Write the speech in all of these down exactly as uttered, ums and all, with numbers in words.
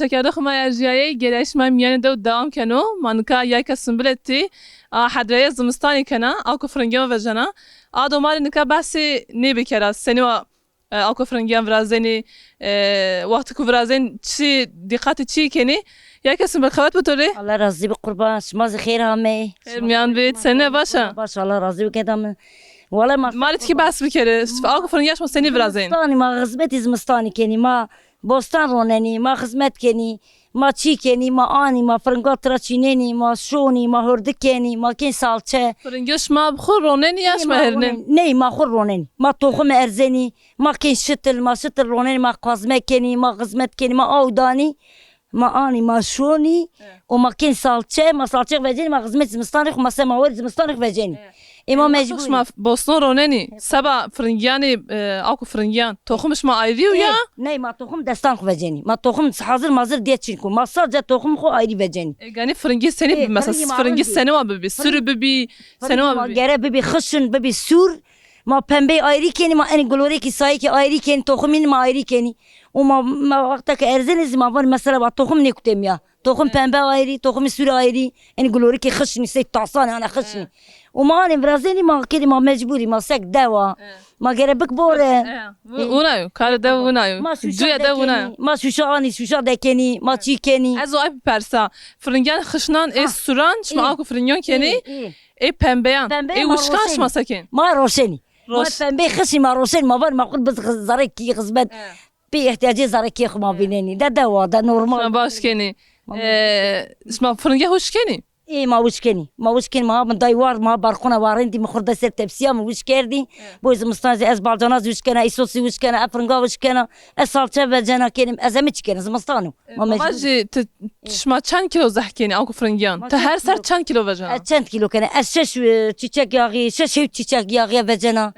Şekerdoxê ma erjîyayey, gêrayîşê ma mîyanê dew dewam keno. Ma nika yayka Simbile tî, a, hedreyê zimistanî kena, awk û firingiyan vejena. A do ma rê nika behsê nê bikera, senî wa, e, awk û firingiyan virazenî, e, wextê ku virazenî çi dîqetê çî kenî? Yayka Simbil, xebet bi to rê? Allah razî bi qurban, şima zî xêr amey. Xêr mîyan bê, senî, baş a? Baş, Allah razî bi keda min. Wele ma Ma rê tikî behs bikere, awk û firingiyan şima senî virazenî? Zimistanî ma xizmetî zimistanî kenî, ma bostan ronenî, ma xizmet kenî, ma çî kenî, ma anî, ma firinga tira çînenî, ma şonî, ma hurdi kenî, ma kên salçe. Firingiyo şima bi xwu ronenî ya şima herînenî? Ney, ma xwu ronenî. Ma toxum erzenî, ma kên şitil, ma şitil ronenî, ma qazme kenî, ma xizmet kenî, ma aw danî, ma anî, ma şonî û ma kên salçe, ma salçe vecenî, ma xizmet zimistanê xwu, ma sema werî zimistanê xwu vecenî. Ê ma mecbûr. Şima bostan ronenî, seba firingiyanê, e, awk û firingiyan, toxumê şima ayrî yo ya? Ney, ma toxum destan xwu vecenî. Ma toxum hazir mazir diye çin ku. Ma sadece toxum xwu ayrî vecenî. E, ganî firingî senî bibi? Mesela firingî senî wa bibî? Suri bibî, senî wa bibî? Gere bibî xişin, bibî sûr. Ma pembeyî ayrî kenî, ma enî gulorêkî sayekî ayrî kenî, toxumîn ma ayrî kenî. Û ma, ma wexta ke erzenê zî ma vanî mesela va toxum nêkutê mi ya. Toxum pembe ayrî, toxumî sûr ayrî. Enî gulorikê xişnî sey tasanê ana xişnî. Û ma anê virazenî, ma kenî, ma mecbûrî, ma sek dewa. Ma gere bik bore. Wina yo, karê dew wina yo. Cuya dew wina yo. Ma şuşa anî, şuşa dekenî, ma çî kenî. Ez o ay bipersa. Firingiyan xişnan ê suran, şima awk û firingiyan kenî. Ê pembeyan, ê wişkan şima se kenî? Ma roşenî. Ma pembeyî xişnî ma roşenî, ma vanî ma xwu bi zerrê kî xizmet. Pê îhtîyacê zerrê kê xwu ma vînenî. De dewa de normal. Şima baş kenî. E, şima firinge huşk kenî? Ê, ma huşk kenî. Ma huşk kenî. Ma ha min day war, ma balkona warên dî, mi xwu de ser tepsîya mi huşk kerdî. Boy zimistan zî ez balcana zî huşk kena, îsos zî huşk kena, ez firinga huşk kena, ez salçe vecena kenî, ez heme çî kena, zimistan o. Ma mecbur. Vajî, ti, şima çend kîlo zehf kenî awk û firingiyan? Ti her ser çend kîlo vecena? Ez çend kîlo kena? Ez şeş, e, çîçek yaxî, şeş hewt çîçek yaxîye vecena.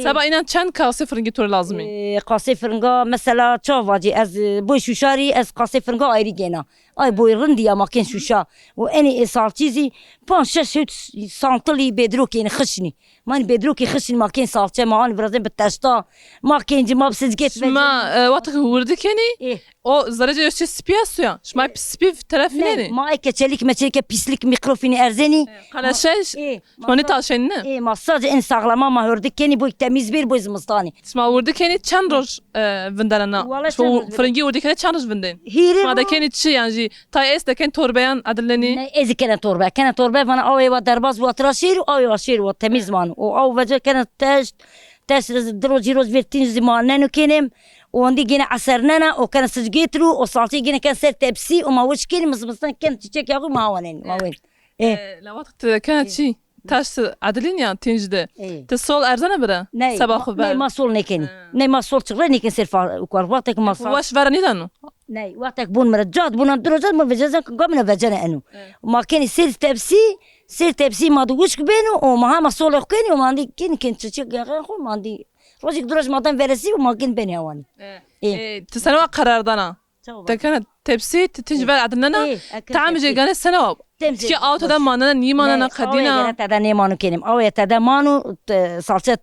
Seba înan çend qasê firingî to rê lazim ê? Ê, qasê firinga mesela ça vacî, ez, e, boy şuşarî ez qasê firinga ayrî gêna. Ay boy rindî ya ma kên şuşa. Û enî ê salçî zî panc şeş hewt santilî bêdirokê enî xişnî. Ma enî bêdirokê xişnî ma kên salçe, ma anî virazên bi teşta. Ma kên ci ma bi sizgêt. Şima, e, wexto ke wirdî kenî, o zerrecê yo çi spî esto ya? Şima pî spî teref vînenî? Ma ey keçelîk meçelîke pîslik mîkrofînî erzenî. Qeleşe. Şima nêtaşenî, ne? Ê, ma sadece en saxlama ma hurdi kenî, boy temîz bêr, boy zimistanî. Şima hurdi kenî çend roj, e, vindenena? Wala çend roj vindenena. Firingî hurdi kenî çend roj vindên? Hîrê roj. Şima dekenî çi yan jî? Tay ez dekenî torbeyan edilnenî? Ne, ez zî kena torbe. Kena torbe vana awê wa derbaz wa tira şêr û awê wa şêr wa temîz mano. O aw vece kena teşt, teşt di roj, hîrê roj vêr tînc zî maneno kenê. O endî gene esernena, o kena sicgêt ro, o salçê gene kena ser tepsî, o ma wişk kenî, mi zimistan kena çîçek yaxî ma hawanenî, ma wên. E. E, la wexto ti kena çî? Taşt edilîn ya tînc de. E. Ti sol erzena bira? Ney, seba xwu ver. Ney, ma sol nêkenî. Ha. Ney, ma sol çiqre nêkenî ser fa-, ukar. Wextek ma sol. Weş vera nîdano? Ney, wextek bûn mi ra cad, bûna diro cad, mi vecezan ki gamina vecena eno. E. Ma kenî ser tepsî, ser tepsî ma di wişk beno, o ma hema solê xwu kenî, o ma endî kenî kenî çiçek yaxen xwu, ma endî rojêk du roj ma den veresî, o ma kenî benî hewanî. E. E. E, ti sena wa qerar dana? Te kena tepsî, ti tînc ver edilnena, tamê jê gane sena wa? Tikî aw tede manena, nîmanena, qedîna? Gere tede nêmano kenîm. Aw ya tede mano, salçe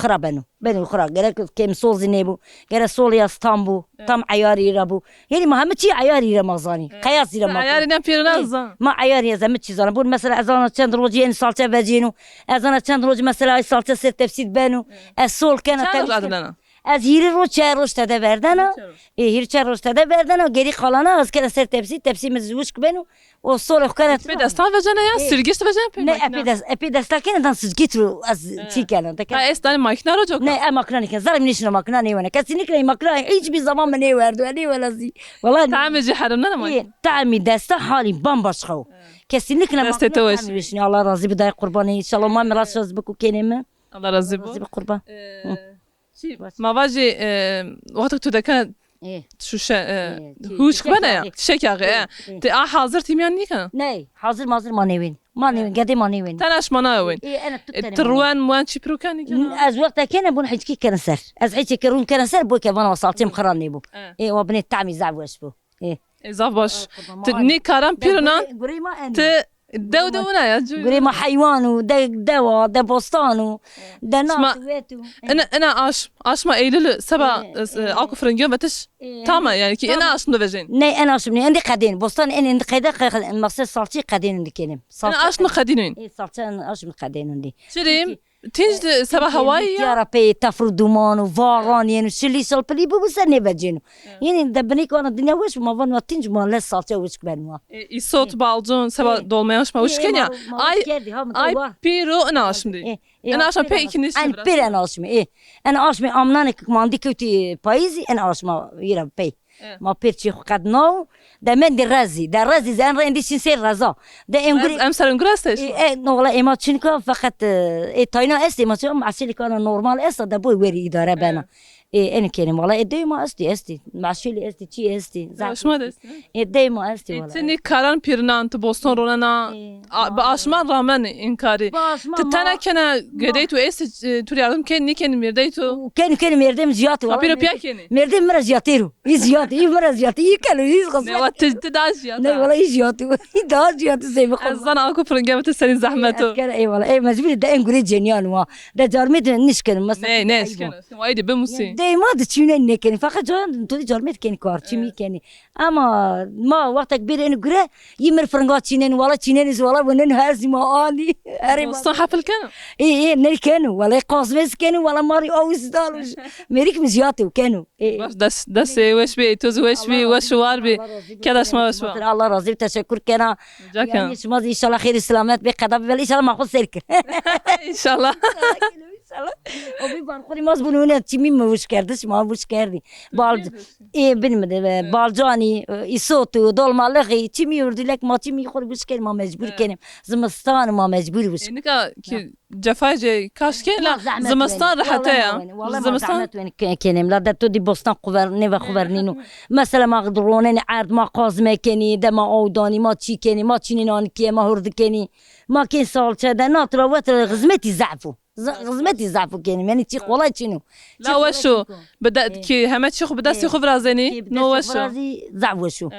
xira beno. Beno xira, gerek kêm sol zî nêbo. Gere sol ya stan bo. Tam eyarî ra bo. Yanî ma heme çî eyarî ra ma zanî. Qeyasî ra ma. Eyarî ne pêro na zan. Ma eyarî ez heme çî zana. Bûn mesela ez zana çend rojî yanî salçe vecîno. Ez zana çend rojî mesela ay salçe ser tepsî beno. Ez sol kena. Çend roj edilena? Ez hîrê roj, çar roj tede verdena. Hîrê çar roj. Ê, hîrê çar roj tede verdena, gerî qalana ez kena ser tepsî, tepsî mi zî wişk beno. O solê xwu kena. Pê destan vecena ya, sirgîş de vecena pê makîna? Ne, epê des-, epê desta kena dan sirgît ro ez çî kena. Ha, ez danî makîna ro coka? Ne, e makîna nêkena. Zerrê mi nêşina makîna nêwena. Kesinlikle makîna hiçbir zaman mi nêwerdo, e, nêwena zî. Wala. Tamê ci herimnena makîna? Ê, tamî desta halî bambaşka o. Kesinlikle makîna tamî nêşina. Allah razî bi, dayê qurbanê. Înşallah ma mi ra şaz biku kenê mi. Allah razî bi. Razî bi qurban. Çî, ma vajî, e, wexto tu dekena şuşe, e, huşk bena ya, çiçek yağı, e. Ti a hazir tîmyan nîkena? Ney, hazir mazir ma nêwên. Ma nêwên, gedê ma nêwên. Tena şima nayewên. E, ena tu tena. Ti ruwen, muwen çî piro kenî kena? Ez wexta kena bûn hiçkî kena ser. Ez hiçkî rûn kena ser, boy ke vana salçê mi xiran nêbo. E, wa binê tamî zaf weş bo. E. E, zaf baş. Ti nî karan pîro nan, ti Dew de wina ya. Gurê ma heywan û, de, dewa, de bostan û, de nat û wet û. Ina, ina aşm, aşma Eylül seba, e, e, ak û firingiyan vetiş. E, tamam yani ki, tamam. Ina aşm de vejên. Ne, en aşm ne, endî qedên. Bostan en endî qede, qe-, qe-, maqsed salçî qedên endî kenim. Ina aşm qedîn. E, salça en aşm qedên endî. Çirî? Tînc de seba hewayî ya. Tîya ra pey tefr û duman û varan yeno, şilî şilpilî bibo ser nêvecêno. Yanî de binêk wana dinya weş, ma van wa tînc ma lez salça wişk ben wa. E, îsot, balcon, seba dolmaya şima wişk ken ya. Ay, ay pêro ina aşm dî. Ina aşma pey kî nişte. En pêr en aşmî, e. En aşmî amnanê ki mandî kewtî payîzî, en aşma yî ra pey. E. Ma pêr çî xwu qednaw, de mendî rezî, de rezî ze en re endî çin sêr reza. De em gurî. Em ser em gurî estê. E, e, no, wala ê ma çin ka, feqet, e, ê tayna estê, ma çin, meselê kana normal esta, de boy werî îdare bena. E, eni kenim, wala, e, dey ma estî, estî. Meşûlî estî, çî estî. Şima de estî. E, dey ma estî, wala. Ti nî karan pîrinan, ti boston ronena, bi aşman ramen înkarî. Ti tena kena gedey tu estî, e, tu yardım ken, nî ken mêrdey tu. Ken, ken mêrdem ziyat, wala. Pîro piya kenî. Mêrdem mi ra ziyatêr o. Î ziyat, î mi ra ziyat, î kelo, î xizmet. Ne, wa ti, ti daha ziyat. Ne, wala î ziyat o. Î daha ziyat o, zey mi xizmet. Ez zana aku piringe mi ti senî zehmet o. Ez kena, ey wala, ey mecbur de en gure cenîyan wa. De carmê de nişkenim, mesela. Ne, ne, nişkenim. Wayî de bimusî. Dey ma de çîne nêkenî. Feqet caran tu de carmê de kenî kar, çimî kenî. Ama ma wextek bêrê eni gure, yî mir firinga çînenî, wala çînenî zî, wala winenî her zî ma anî. Erê ma. Bostan hepil keno? Ê, ê, ney keno. Wala qazmez keno, wala ma rî awis dano. Mêrik mi ziyat o keno. Ê. Baş, dest, destê weş bî, ê to zî weş bî, weş û war bî. Keda şima weş ba. Allah razî bî, teşekkür kena. Rica kena. Yanî şima zî înşallah xêr û selamet bê, qeda bî, belê înşallah ma xwu sêr ke. Înşallah. Înşallah. O bî barxurî ma zî bunu ne çimî mi wişk kerdiş, ma wişk kerdî. Bal, ê, bin mi de, e, balcanî, e, îsot û dolmalixî, çimî urdîlek ma çimî xwu wişk kenî, ma mecbur kenîm. Zimistan ma mecbur wişk. E, nika ki cefayê kaş kena, zimistan rehete ya. Wala ma zehmet wen ke-, kenîm. La de tu dî bostan xuver, nêve xuvernîno. Mesela ma ronenî erd, ma qazme kenî, de ma aw danî, ma çî kenî, ma çînî nanikîye, ma hurdi kenî. Ma kên salçe de, nat ra wet ra xizmetî zehf o. Z-, xizmetî zaf kenî, yanî çî qolay çin o. La weş o. Bi de-, ki heme çî xwu bi destê xwu virazenî, no weş o. Zaf weş o.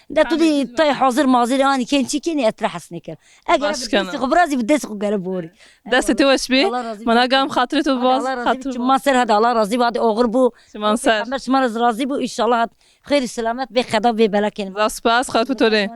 De tu dî tay hazir mazir anî kenî, çî kenî, ez tira hes nêken. Eger bi destê xwu virazî, bi destê xwu gere borî. Destê tu weş bî. Mana gam xatirê tu baz. Çiman ser hadi, Allah razî bî, hadi oxir bû. Çiman ser. Şima ra razî bû, înşallah hadi. Xêr û selamet bê, qeda bê bela kenî. Zaf spas, xatir tu rê.